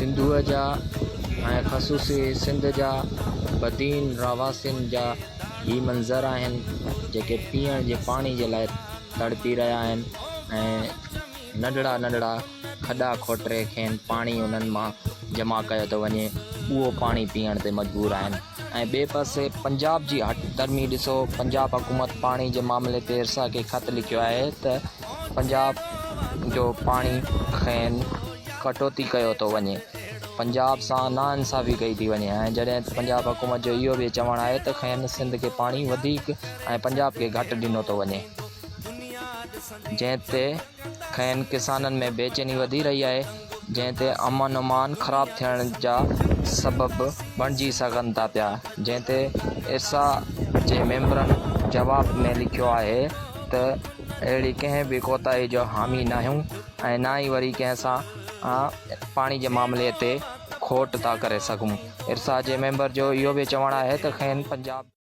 سنڌوء جا ۽ خصوصي سنڌ جا بدين رهواسين جا هي منظر آهن جيڪي پيئڻ جي پاڻي جي لاء تڙپي رهيا آهن ۽ ننڍڙا ننڍڙا کڏا کوٽري کين پاڻي انهن مان جمع ڪيو ٿو وڃي اهو پاڻي پيئڻ تي مجبور آهن ۽ ٻئي پاسي پنجاب جي هٺ ڌرمي ڏسو پنجاب حڪومت پاڻي جي معاملي تي ارسا کي خط لکيو آهي ته پنجاب جو پاڻي کين ڪٽوتي ڪيو ٿو وڃي پنجاب سان ناانصافي ڪئي ٿي وڃي ۽ جڏهن ته پنجاب حڪومت جو اهو به چوڻ آهي ته کين سنڌ کي پاڻي وڌيڪ ۽ پنجاب کي گهٽ ڏنو ٿو وڃي جنهن تي کين ڪسانن ۾ بيچيني وڌي رهي آهي جنهن تي امن امان خراب ٿيڻ جا سبب بڻجي سگهن ٿا پيا جنهن تي ارسا جي ميمبرن جواب ۾ لکيو آهي ته اهڙي ڪنهن به ڪوتاهي جو حامي ناهيون ۽ نه ئي وري ڪنهن سان پاڻي جي معاملي تي کوٽ ٿا ڪري سگهون ارسا جي ميمبر جو اهو به چوڻ آهي ته کين پنجاب.